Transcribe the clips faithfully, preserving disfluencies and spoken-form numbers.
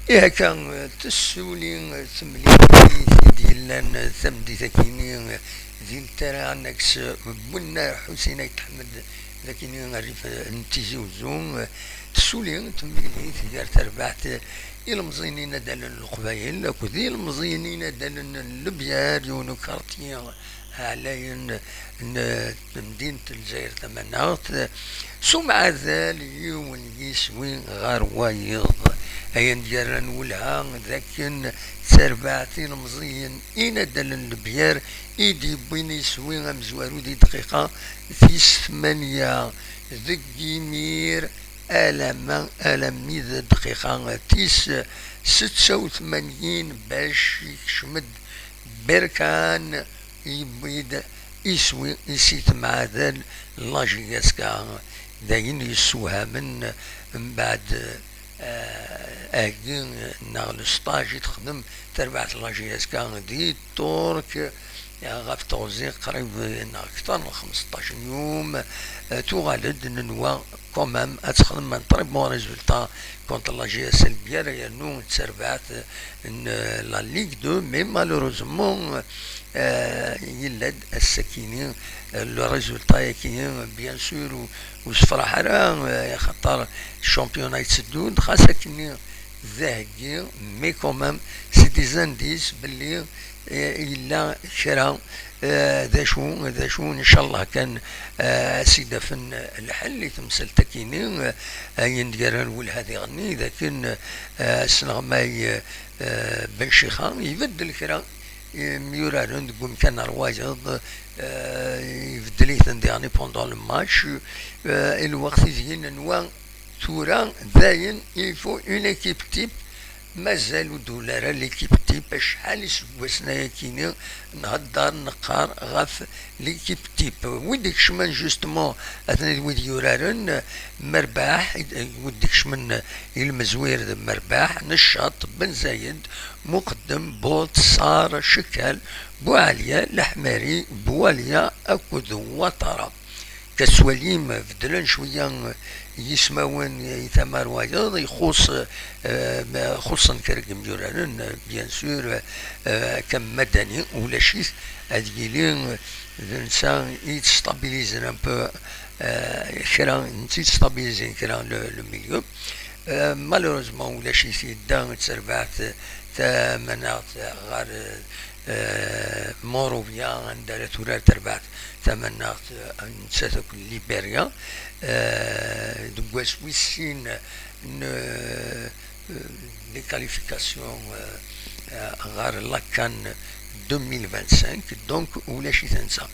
Ihi akka, tessuli temlilit i d-yellan tameddit-akini di Terra Annexe Bunnar Ḥusin Ayt Ḥmed, d akini rrif n Tizi Uzzu. Tessuli temlilit gar terbaɛt ilemẓiyen inadalen n Leqbayel akked ilemẓiyen inadalen n Lebyar, yiwen ukarṭi ɛlayen n temdint n Lezzayer Tamaneɣt, s umɛadal yiwen yiswi ɣer wayeḍ. Ayen d-yerran welha d akken d tarbaɛt ilemẓiyen inadalen n Lebyar i d-yewwin iswi amezwaru di dqiqa tis tmanya deg yimir alamma, alammi d dqiqa tis setta u tmanyin bac ikcem-d Berkan, yewwi-d iswi i si temɛadal la J S K, d ayen yessewhamen mbeɛd, eh, aheggi neɣ le stage i texdem terbaɛt la J S K di Ṭṭurk, eh, ɣef teɣzi qrib neɣ akter n xmesṭac n yum, eh, tuɣal-d nenwa quand même ad texdem un très bon résultat contre la J S L Bière, yernu d tarbaɛt n, euh, la Ligue deux, mais malheureusement, euh, yella-d ass-akini, euh, le résultat-agi, bien sûr, ur, ur sefraḥ ara, euh, axaṭer championnat yetteddu-d, xas akkenni d aheggi, mais quand même, c'est des indices belli, euh, yella kra, euh, d acu, d acu, ncallah kan, euh, ad s-id-afen lḥel i temsalt-akini, euh, ayen d-yerran welha diɣenni, d akken, euh, asneɣmay, euh, Ben Cixa ibeddel kra imyuraren deg umkan ar wayeḍ, euh, ibeddel-iten diɣenni pendant le match, euh, i lweqt ideg nenwa tura dayen il faut une équipe type. Mazal ur d-ula ara l'équipe type, acḥal iseggasen ayakini nhedder, neqqar ɣef l'équipe type. Wid ikecmen justement, atni d wid yuraren, Merbaḥ, wid ikecmen i lmezwir d Merbaḥ, Neccaṭ, Ben Zayed, Muqeddem, Buḍ, Ṣar, Cekkal, Buɛalya, Leḥmari, Buwalya akked Watara. Ka tettwalim beddlen cwiya yismawen i tama n wayeḍ, ixuṣ, eh, xuṣṣen kra n yimyuraren, bien sûr, eh, akka Madani, ulac-it, ad yili d netta i yettstabilizen un peu, eh, kra, netta i yettstabilizen kra le, le milieu. Eh, malheureusement, ulac-it, yedda d tarbaɛt tamanaɣt ɣer, eh, Morovia, anda ara turar terbaɛt tamanaɣt, eh, nettat akked Liberia, eh, deg wass wis sin n, eh, les qualifications, eh, eh, ɣer la CAN deux mille vingt-cinq, donc ulac-it netta.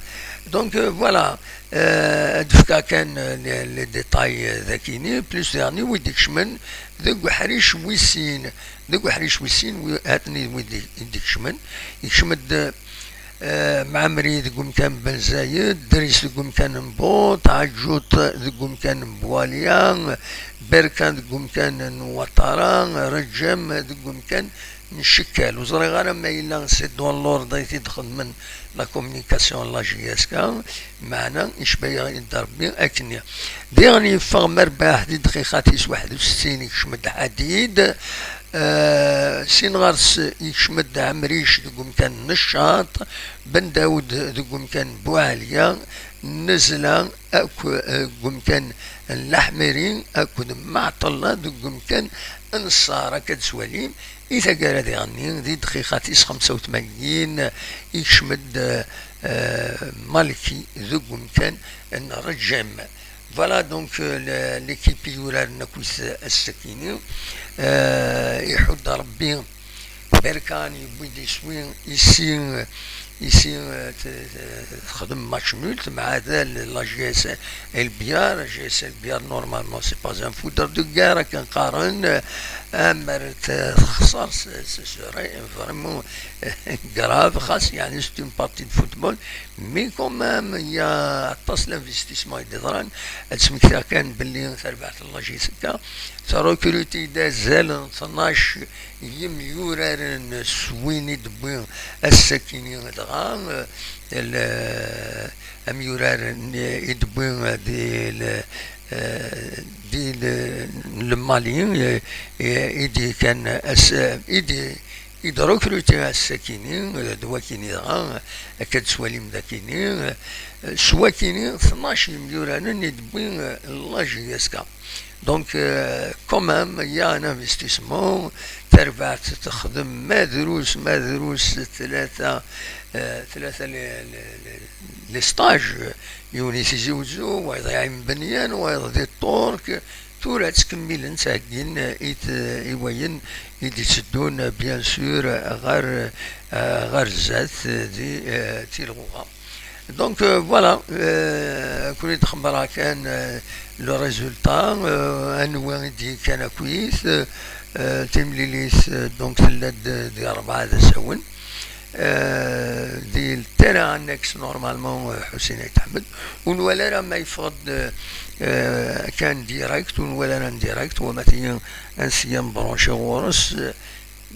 Donc, euh, voilà, euh, ad d-fkeɣ kan, euh, les, les détails, euh, dagini, plus dernier, wid ikecmen deg uḥric wis sin, deg uḥric wis sin, wi-, atni wid i d-ikecmen, ikcem-d, euh, Mɛemri deg umkan n Ben Zayed, Dris deg umkan n Buḍ, Ɛaǧuṭ deg umkan n Buwalya, Berkan deg umkan n Watara, Reǧem deg umkan n Cekkal. Ur ẓriɣ ara ma yella c'est dans l'ordre i t-id-xedmen la communication n la J S K, meɛna icba-yaɣ-id Rebbi akkenni. Diɣen yeffeɣ Merbaḥ di dqiqa tis waḥed u settin, ikcem-d Ḥadid, eh, sin ɣer-s ikcem-d Ɛemric deg umkan n Neccaṭ, Ben Dawed deg umkan n Buɛalya, Nezla akk, eh, deg umkan n Laḥmiri akked Maɛṭella deg umkan n Ṣṣar. Akka d-twalim, i taggara diɣenni, di dqiqa tis xemsa u tmanyin, ikcem-d, eh, Malki deg umkan n Reǧem. Voilà donc, euh, le, l'équipe i yuraren akkit ass-akini. Euh, iḥudd Rebbi Berkan, yewwi-d iswi, ici, ici, euh, t-, t-, texdem match nul, temɛadal la J S L Bière, la J S L Bière, normalement, c'est pas un foudre de guerre, akken qqaren, euh, amer t-, texṣer, ce, ce serait vraiment grave, xas, yeɛni, c'est une partie de football, mais quand même, il y a aṭas l'investissement i d-yeḍran. Ad smektiɣ kan belli tarbaɛt n la J S K trecruter-d azal n tnac yimyuraren s win i d-wwi ass-akini dɣa, eh, l-, amyurar n-, i d-wwi di l-, di le, le Mali, eh, eh, i d-, kan as-, i d-, i d-recruter ass-akini, eh, d wakini dɣa, akka d-twalim d akini, eh, s wakini tnac yemyuranen i d-wwi, eh, la J S K. Donc, euh, quand même, il y a un investissement. Terbaɛt texdem ma drus, ma drus tlata, euh, tlata les, les, les, les stages. Yiwen i Tizi Wezzu, wayeḍ i Ɛin Benyan, wayeḍ di Ṭṭurk. Tura ttkemmilen ttheggin i t-, i wayen i d-itteddun, bien sûr, ɣer, euh, ɣer zdat di, euh, Tilɣuɣa. Donc, euh, voilà, euh, ad ken-id-xebbreɣ kan, euh, le résultat, euh, anwa i d-yekkan akkit, euh, timlilit, euh, donc tella-d di rebɛa d asawen. Euh, di le terrain annexe normalement, euh, Ḥusin Ayt Ḥmed. Ur nwala ara ma yeffeɣ-d, euh, euh, kan direct, ur nwala ara en direct, wama tigi ansi am branché ɣur-s, euh,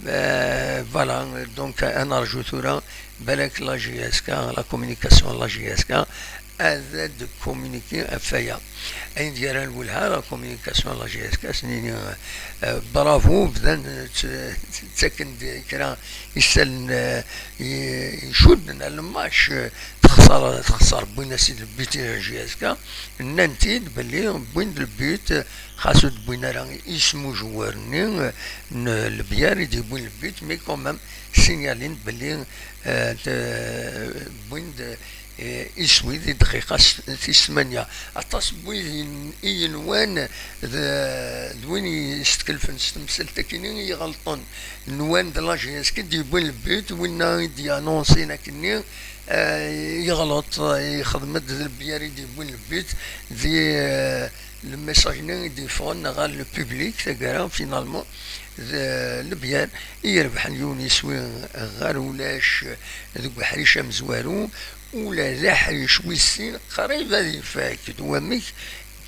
Euh, voilà, donc ad nerju tura, balak la J S K, la communication la J S K, ad d-communiquer ɣef waya. Ayen d-yerran lwelha, la communication la J S K, s-nini, euh, bravo, bdan, euh, tt-, ttaken-d kra isallen, euh, i-, icudden ar le match, euh, texṣer, texṣer, wwin-as-id le but i la J S K, nnan-t-id belli wwin-d le but, xas ur d-wwin ara isem ujewwar-nni, n Lebyar i d-yewwin le but, mais quand même signalin-d belli, euh, t-, wwin-d, euh, iswi di dqiqa s-, tis tmanya. Aṭas n wid yen-, i yenwan d, d win yestkellfen s temsalt-akini i iɣelṭen. Nwan d la J S K i d-yewwin le but, winna i d-yanonsin akkenni, euh, yeɣleḍ, yexdem-d d Lebyar i d-yewwin le but, di, euh, le message-nni i d-yeffɣen ɣer le public, taggara, finalement, d Lebyar i irebḥen yiwen iswi ɣer ulac deg uḥric amezwaru, ula d aḥric wis sin qrib ad ifak, d wamek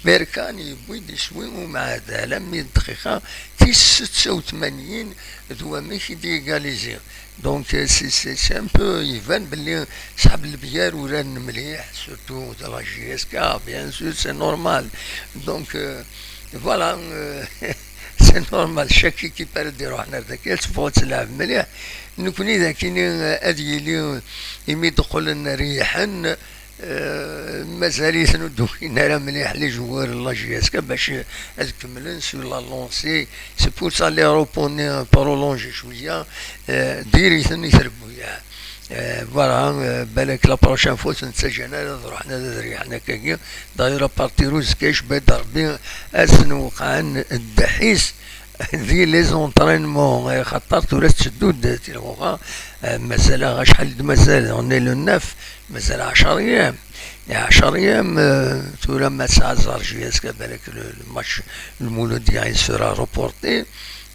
Berkan yewwi-d iswi umɛad alammi d ddqiqa tis setta u tmanyin, d wamek i d-yegalizi. Donc, c'est, c'est, c'est un peu, iban belli ṣaḥeb Lebyar uraren mliḥ, surtout de la J S K, bien sûr, c'est normal. Donc, euh, voilà, euh, c'est normal, chaque équipe ara d-iruḥen ar daki, ad teffeɣ ad telɛeb mliḥ. Nekkni d akini, euh, ad yili, euh, imi d-qqlen reyḥen, euh, mazal-iten ur d-ukin ara mliḥ les joueurs n la J S K bac ad kemmlen sur la lancée. C'est pour ça les repos-nni prolongés cwiya, euh, diri-ten i trebbuyaɛ. Euh, voilà, euh, balak la prochaine fois ur ten-ttaǧǧan ara ad ruḥen ad, ad reyḥen akkagi. D'ailleurs, à partir uzekka icba-d Rebbi ad sen-wqɛen ddḥis di les entraînements, euh, xaṭer tura tetteddu-d Tilɣuɣa, euh, mazal-aɣ acḥal d mazal, on est le neuf, mazal ɛecr ayyam. Ɛecr ayyam, euh, tura ma tesɛa ẓer J S K, balak le, le match n Lmuludya il sera reporté.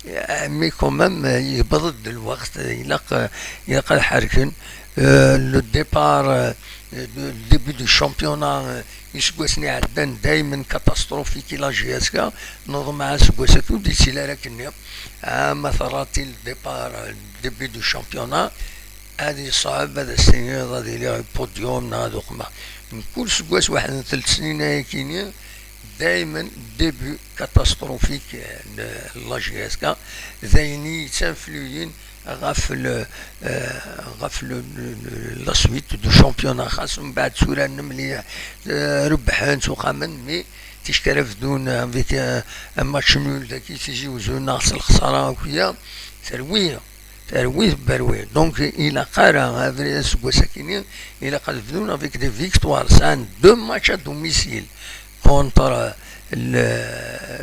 Euh, mais quand même, euh, yewweḍ-d lweqt, euh, ilaq, euh, ilaq ad ḥerken. Euh, le départ, euh, de, le début du championnat, euh, iseggasen iɛeddan daymen catastrophique i la J S K, neḍmeɛ aseggas-agi ur d-yettili ara akkenni. Ah, ma terra-t-i le départ, euh, le début du championnat, ad yeṣɛeb ad as-tiniḍ ad iliɣ i podium neɣ ad uqmeɣ. Mkul seggas waḥed n telt snin ayakini, daymen début catastrophique, euh, n la J S K, d ayen i yettanfluyin ɣef le, euh, ɣef le, le, le, la suite du championnat, xas mbeɛd tturaren mliḥ, euh, rebḥen, ttuqamen, mais ticki ara bdun avec, euh, un match nul daki Tizi Uzzu neɣ s lexsara akya, terwi. Terwi tberwi. Donc, ilaq ara abrid aseggas-akini, ilaq ad bdun avec des victoires. Sɛan deux matchs à domicile contre le,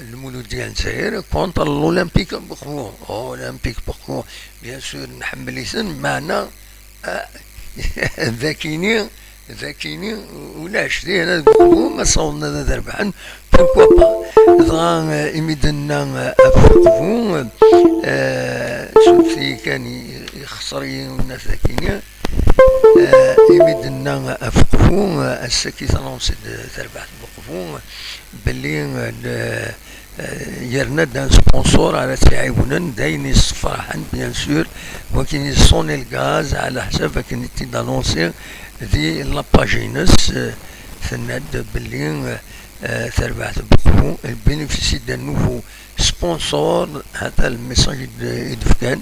le Mouloudia Nsair, contre l'Olympique Boukhou. Olympique Boukhou, bien sûr, nḥemmel-iten, meɛna, ah, d akini, d akini, ulac, di hna deg uqbum, ma ssawḍen ad, ad rebḥen, pourquoi pas. Dɣa, euh, imi d-nenna, euh, ɣef uqbum, euh, suref-iyi kan, i-, ixṣer-iyi unaf akini, euh, imi d-nenna ɣef uqbum, euh, ass-agi tanonsi-d terbaɛt n uqbum, belli, euh, le, euh, yerna-d un sponsor ara tt-iɛiwnen, d ayen yessefraḥen, bien sûr, wakin i Sonelgaz, ɛla ḥsab akken i t-id-anonsi di la page-ines, euh, tenna-d belli, euh, euh, terbaɛt Beqbu, elle bénéficie d'un nouveau sponsor, hata le message i d-, i d-fkan.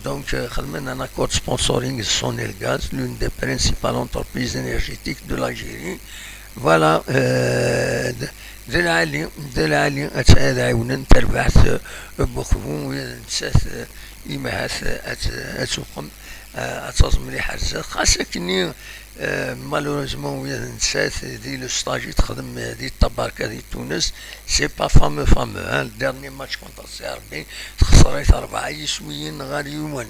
Donc, euh, xedmen un accord de sponsoring de Sonelgaz, l'une des principales entreprises énergétiques de l'Algérie. Voilà, euh, d-, d lɛali, d lɛali, ad tt-, ad ɛiwnen terbaɛt, euh, Beqbu, ula d nettat, euh, imahat, euh, ad tt-, ad tuqem, euh, ad taẓ mliḥ ar zdat. Xas akkenni, euh, malheureusement, ula d nettat, di le stage i texdem, euh, di Tabarka di Tunes, c'est pas fameux, fameux, hein. Le dernier match contre C R B, texṣer-it rebɛa yiswiyen ɣer yiwen.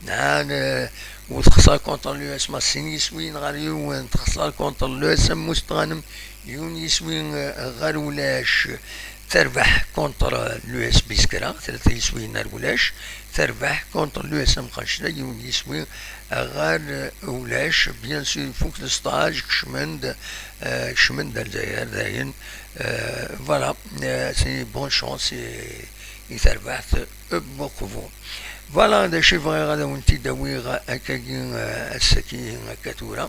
Nɛan, euh, u texṣer contre l'U S M A sin yiswiyen ɣer yiwen, texṣer contre l'U S M Mustɣanem yiwen yiswi, euh, ɣer ulac. Terbeḥ contre l'U S Biskra, tlata yiswiyen ar ulac. Terbeḥ contre l'U S M Qanecla, yiwen yiswi ɣer ulac. Bien sûr, il faut que le stage kecmen-d, euh, kecmen-d ar Lezzayer dayen. Euh, voilà, euh, c'est bonne chance i, i terbaɛt Beqbu. Voilà, d acu i bɣiɣ ad awen-t-id-awiɣ akkagi, euh, ass-agi akka tura.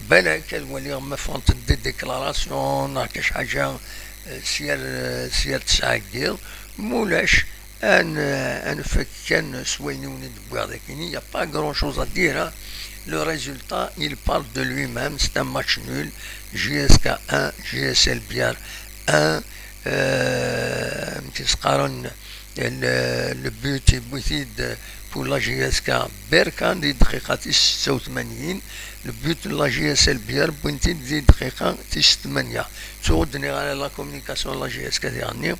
Balak ad waliɣ ma ffɣent-d des déclarations neɣ kac ḥaǧa, euh, s yal, euh, s yal tesɛa n yiḍ. Mulac, ad n-, ad nfak kan s wayen i wen-id-wwiɣ dagi. Il n'y a pas grand chose à dire, hein. Le résultat, il parle de lui-même. C'est un match nul. J S K un, J S L Biar un. Euh, amek i s-qqaren, le, le but yewwi-t-id pour la J S K Berkan di dqiqa tis setta u tmanyin. Le but n la J S L Biar wwin-t-id di dqiqa tis tmanya. Tuɣ ur d-nniɣ ara la communication n la J S K diɣenni.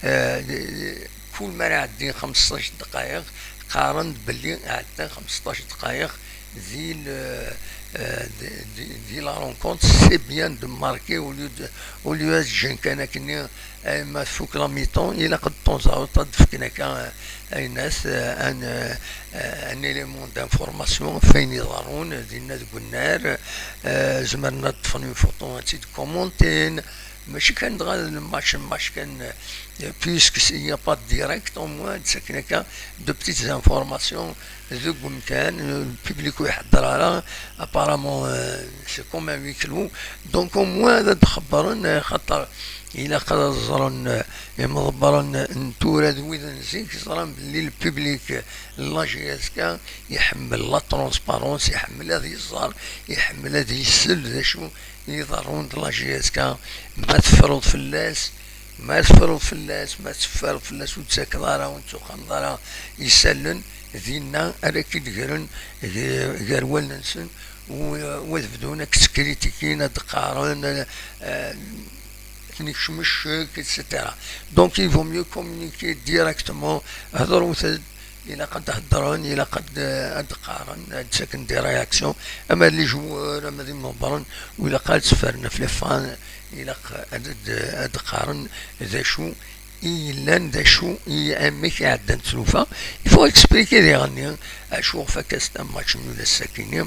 Euh, kul mi ara ɛeddin xmesṭac dqayeq, qqaren-d belli ɛeddan xmesṭac dqayeq di le, euh, di, di, di la rencontre, c'est bien de marquer au lieu de, au lieu ad ǧǧen kan akkenni, eh, ma tfuk la mi-temps, ilaq de temps à autre ad d-fken akka, eh, ayen as, eh, un, eh, un élément d'information ɣef wayen iḍerrun dinna deg unnar, eh, zemren ad ṭṭfen une photo ad tt-id-commentin, mačči kan dɣa le match, le match kan, eh, puisque il n'y a pas de direct, au moins, d-ttaken akka de petites informations deg umkan, le public ur iḥedder ara, apparemment, euh, c'est comme un huis clos. Donc, au moins, ad d-xebbren, euh, xaṭer ilaq ad ẓren, euh, imḍebbren n tura d wid n zik, ẓran belli le public, euh, n la J S K iḥemmel la transparence, iḥemmel ad iẓer, iḥemmel ad isel d acu i iḍerrun d la J S K. Ma teffreḍ fell-as, ma teffreḍ fell-as, ma teffer fell-as, ur d-tettakeḍ ara, ur d-tuqameḍ ara isallen, dinna ara k-id-gren g-, gar wallen-nsen, u, u ad bdun ad k-ttkritikun, ad d-qqaren, eh, ad ten-ikcem ccek, et cetera. Donc, il vaut mieux communiquer directement, hḍeṛ-d, ilaq ad d-heddren, ilaq ad, ad d-qqaren, ad d-ttaken des réactions, ama d les joueurs, ama d imḍebbren, u ilaq ad ttferen ɣef les fans, ilaq ad, ad, ad d-qqaren d acu i yellan, d acu i, amek i ɛeddan tlufa. Il faut expliquer diɣenni acu ɣef akka s un match nul ass-agi-nni,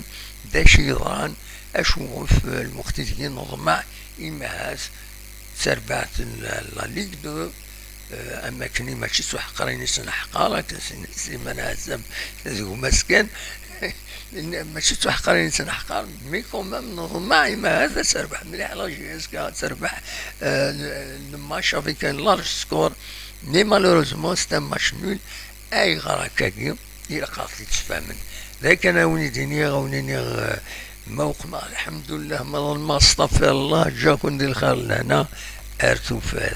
d acu yeḍran, acu ɣef, eh, lweqt ideg neḍmeɛ, imahat d tarbaɛt n la, la Ligue deux, eh, am akken i mačči d tuḥeqrin i ttneḥqar, akken s-, Sliman Ɛezzam d gma-s kan, mačči d tuḥeqrin i ttneḥqar, mais quand même neḍmeɛ, imahat ad terbeḥ mliḥ la J S K, ad terbeḥ, eh, le, le match avec un large score, mais malheureusement c'est un match nul. Ayɣer akkagi? Ilaq ad ɣ-t-id-sfehmen. D akken a wen-id-iniɣ, a wen-iniɣ, eh, ma uqmeɣ, lḥemdullah, ma ḍelmeɣ, astaɣfirullah, ǧǧiɣ-ken di lxir, lehna, ar tufat.